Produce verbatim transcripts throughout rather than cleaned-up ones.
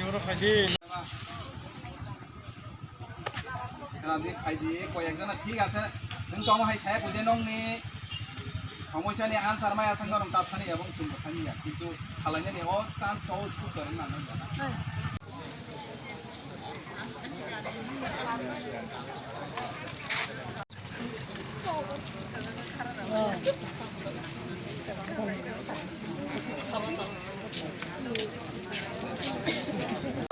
Khna di, khaidi, koi ekjona thik ase. Nwng tongma hai saya kuje nongni somosya ni answer maya sang norong ta thani ebong chwng bo thani ya. Kintu salainani o chance to o school to rwna nang jana.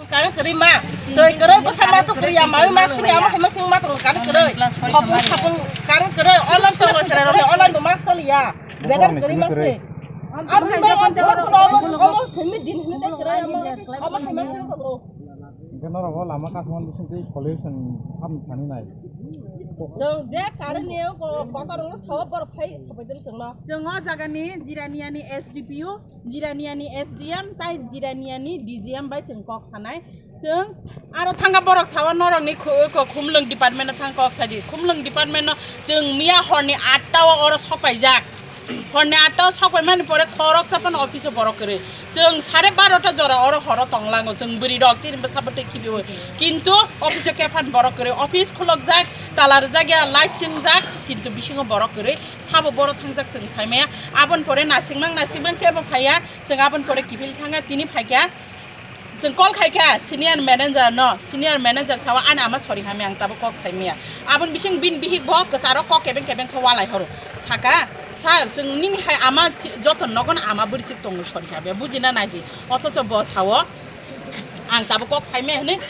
Kari kari ma, twi kari ko sama tu kari ya, mai ma suri ama hema sing ma tu kari kari, khopung khopung kari kari, online to kari kari, online to ma kari ya, bedar kari ma suri. Am hai jokon te oro omo simi din hini te kari ama, ama hema sing ko. Hingke norok o lama kasamani bisingtwi solution ham thani nai. Chwng je karwi ni o ko-, kotor wngno sao borok phai sabaidon chwngno. Chwng o jagani Jiraniani S D P O, Jiraniani S D M tai Jiraniani D G M bai chwng kok sanai. Chwng aro thangka borok sao norokni khu-, ko khumlwng department o thang kok sadi. Khumlwng department o chwng miya horni atta o oro sopaijak. Horni atta o sok pai mani pore khorok chaphan office o borok kwrwi. Chwng sare barota jora oro horo tonglango, chwng bwrwi rok chini bwsa bwtwi khibiui. Kintu office o kephan borok kwrwi. Office khulokjak, tala rwjak ya, light chingjak, kintu bisingo borok kwrwi. Sabo borok thangjak chwng saimaya. Aboni pore nasingmang nasingmang kebo phaiya, chwng aboni pore kiphil thangya, tini phaikha. Chwng call khai kha senior manager no, senior manager sawa ani ama sori hamya ang tabuk kok sai maya. Aboni bising bini bihik bo kwcharo kok kebeng kebeng khe walai horo. Saka, "Sir, chwng nini hai ama chi-, joto nogo no ama bwrwi chwk tongo sori hamya, bujina nai di." Othocho bo sao, "Ang tabuk kok sai maya," hwnwi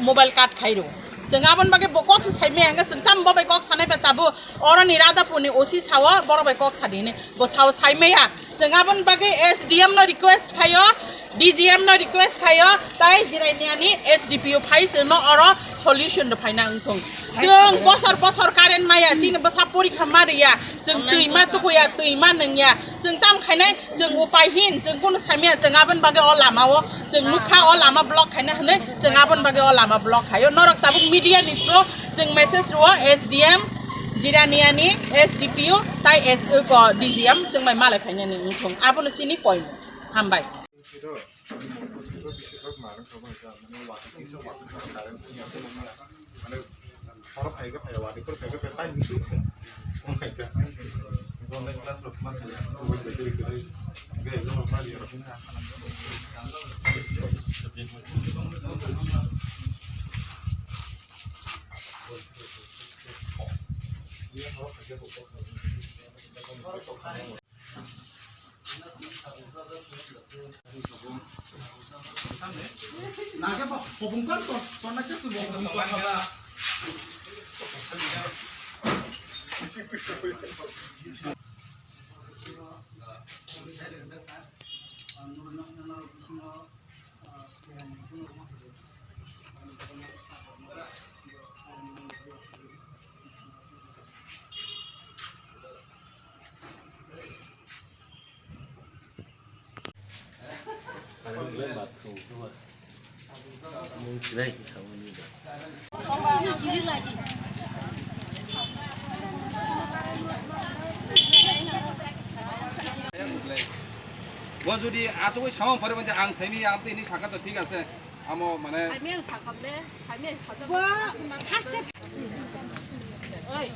mobile cut khai rwo. Chwng aboni bagwi bo kok se sai maya hwnkhe chwng tamo bo bai kok sanai ba tabuk. Oroni Radhapurni O C sao borok bai kok sadi hinwi bo sao sai maya. Chwng aboni bagwi S D M no request khaio, D G M no request khaio, tai Jiraniani S D P O phai chwngno oro solution rw phaina wngthung. Chwng bosor bosor current maya, chini bwsa porikha ma rwya, chwng twi ma tukuya, twi ma nungya, chwng tam khainai. Chwng upai hin, chwng kunu saimaya, chwng aboni bagwi o lama o, chwng nukha o lama block khaina hinwi, chwng aboni bagwi o lama block khaio. Norok tabuk media ni through chwng message rwo S D M, Jiraniani, S D P O, tai S-, ko D G M, chwng bai malai phainani wngthung. Abono chini poimo. Hambai. Mane, horo phai khe phai, wadi phuru phai khe phai, tai hinwi phai. Phone khai kha. Online class rok ma khai, mobile bai kiri kiri. Be exam rok ma liya rok. Bo jodi achugwi samung phari mantha ang saimanya, ang tini sakha to thik ase. Amo mane. Saimanya ang sakha le, saimanya ang sakha. Bo first step. Oi.